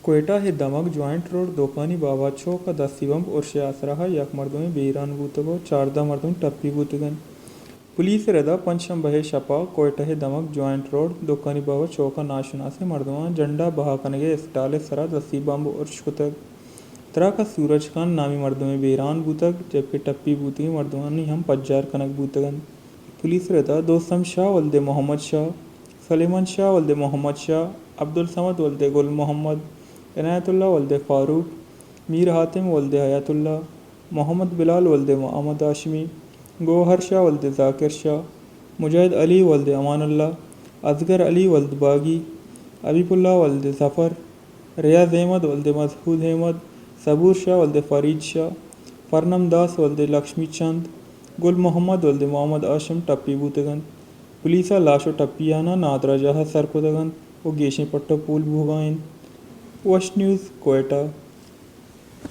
کوئٹہ ءِ دمگ joint road دوکانی بابا چوک ءَ دستی بمب ارش ءِ آسراہ ءَ یک مردمے بیران بوتگ ءُ چاردہ مردم ٹپی بوتگ انت۔ پولیس ءِ ردا پنچ شنبہ ءِ شپ ءَ کوئٹہ ءِ دمگ جوائنٹ روڈ دوکانی بابا چوک ءَ ناشناسیں مردماں جھنڈا بہا کنگ ءِ اسٹال ءِ سرا دستی بمب ارش کتگ۔ تراک ءَ سورج خان نامی مردمے بیران بوتگ، جبکہ ٹپی بوتگیں مردمانی ہم پجار کنگ بوتگ انت۔ پولیس ءِ ردا دوستم شاہ ولد محمد شاہ، سلیمان شاہ ولد محمد شاہ، عبدالصمد ولد گل محمد، عنایت اللہ ولد فاروق، میر حاتم ولد حیات اللہ، محمد بلال ولد محمد ہاشمی، گوہر شاہ ولد ذاکر شاہ، مجاہد علی ولد امان اللہ، اصغر علی ولد باگی، حبیب اللہ ولد ظفر، ریاض احمد ولد مسعود احمد، صبور شاہ ولد فرید شاہ، پرنم داس ولد لکشمی چند، گل محمد ولد محمد ہاشم ٹپی بوتگ انت۔ پولیس ءَ لاش ءُ ٹپیاناں نادراہجاہ ءَ سر کتگ انت ءُ گیشیں پٹ ءُ پول بوہگا انت۔ وش نیوز، کوئٹہ۔